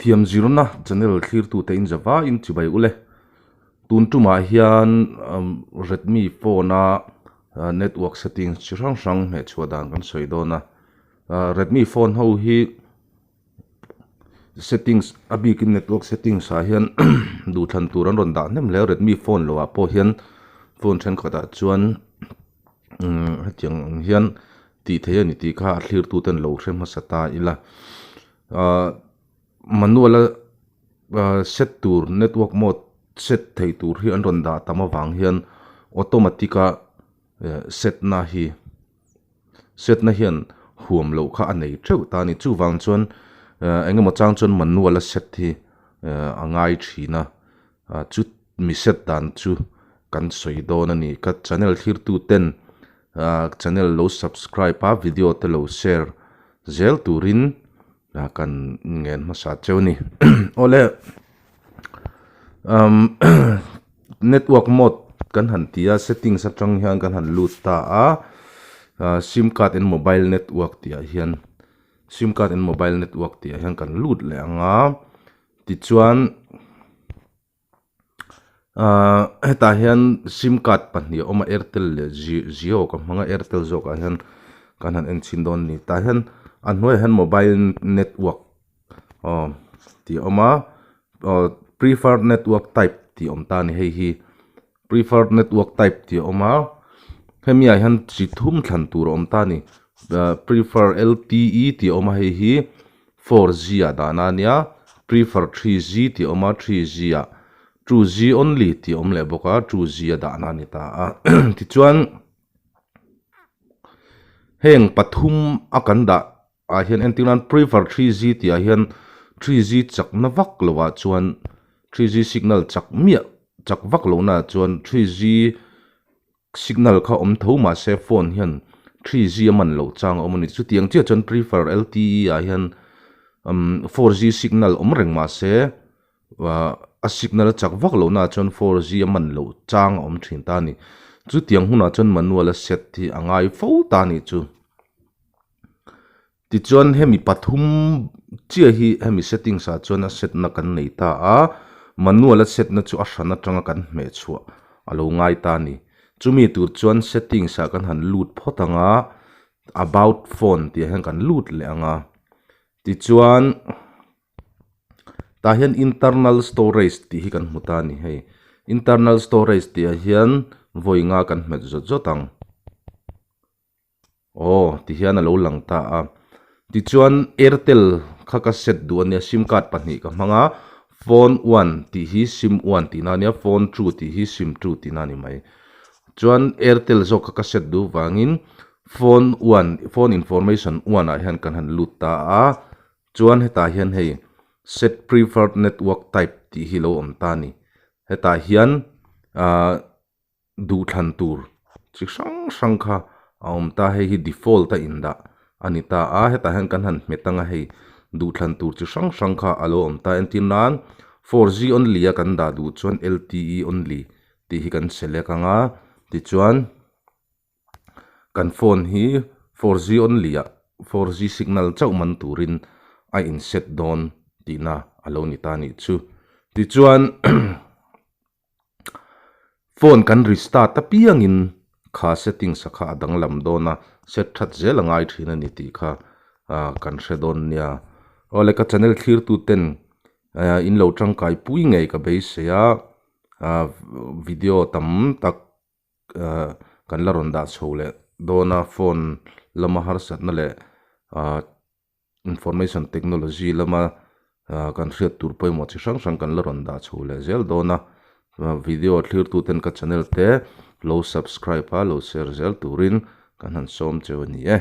Lehkhathiam zirna channel thlirtute in zava in chibai ule. Tun tumah hian Redmi phone a network settings chi hrang hrang hmehchhuah dan kan sawi dawn a. Redmi phone ho hi settings a bikin network settings ah hian duhthlan tur an rawn dah hnem hle a. Redmi phone lo ah pawh hian phone thenkhat ah chuan hetiang ang hian tih theih a ni tih kha a thlirtu ten lo hre hmasa ta ila. Ahh manual a set tur network mode set thei tur hi an rawn dah tam avang hian automatic a set na hi set na hian huam loh kha a nei teuh ta a ni. Chuvang chuan eng emaw chang chuan manual a set hi a ngai thin a chu mi set dan chu kan sawi dawn a ni. Ka channel thlirtu ten channel lo subscribe a video te lo share zel turin kan ngen hmasa cheu a ni. Awle network mode kan han ti a settings atang hian kan han lut ta a sim card and mobile network tih ah hian sim card and mobile network tih ah hian kan lut leh ang a tichuan. Ahh hetah hian sim card pahnih a awm a airtel leh jio ka hmang a airtel zawkah hian kan han en chhin dawn a ni tah hian a hnuaiah hian mobile network aw tih a awm a aw preferred network type tih a awm ta a ni hei hi preferred network type tih a awm a hemi ah hian chi thum thlan tur a awm ta a ni prefer L T E tih a awm a hei hi. 4G ah dahna a nia, prefer 3G tih a awm a, 3G ah 2G only tih a awm leh bawk a, 2G a dahna a ni ta a. Tichuan heng pathum a kan dah ah hian entir nan prefer 3G tih ah hian 3G chakna vak lo ah chuan 3G signal chak miah chak vak lohna ah chuan 3G Signal kha awm tho mahse phone hian 3G a man loh chang a awm a ni. Chutiang chiah chuan prefer LTE ah hian 4G signal awm reng mahse a signal a chak vak lohna ah chuan 4G a man loh chang a awm thin ta a ni. Chutiang hunah chuan manual a set hi a ngai fo ta a nih chu. Tichuan hemi pathum chiah hi hemi settings ah chuan a set na kan nei ta a, manual a set na chu a hran atanga kan hmeh chhuah a lo ngai ta a ni. Chumi tur chuan settings ah kan han lut phawt ang a, about phone tih ah hian kan lut leh ang a, tichuan tah hian internal storage tih hi kan hmu ta a ni hei, internal storage tih ah hian vawi nga kan hmet zawt zawt ang. Aw ti hian a lo lang ta a tichuan airtel kha ka set duh a nia sim card pahnih ka hmang a phone one tih hi sim one tihna a nia phone two tih hi sim two tihna a ni mai chuan airtel zawk kha ka set duh vangin phone one phone information one ah hian kan han lut ta a chuan hetah hian hei set preferred network type tih hi lo awm ta a ni hetah hian ahh. Duhthlan tur chi hrang hrang kha a awm ta, hei hi default a indah a ni ta a, hetah hian kan han hmet ang a hei duhthlan tur chi hrang hrang kha a lo awm ta, entir nan 4G only a kan dah duh chuan L T E only tih hi kan select ang a, tichuan kan phone hi 4G only ah 4G signal chauh man turin a in set dawn tihna a lo ni ta a nih chu, tichuan. Phone kan restart apiangin kha settings a kha a danglam dawn a, set that zel a ngai thin a ni tih kha ah kan hre dawn nia. Awle ka channel thlirtu ten in lo tangkai pui ngei ka beisei a, ah video tam tak ah kan la rawn dah chho leh dawn a phone lama harsatna leh ah. Information technology lama kan hriat tur pawimawh chi hrang hrang kan la rawn dah chho leh zel dawn a, video thlirtuten ka channel te lo subscribe a lo share zel turin kan han sawm cheu a ni e.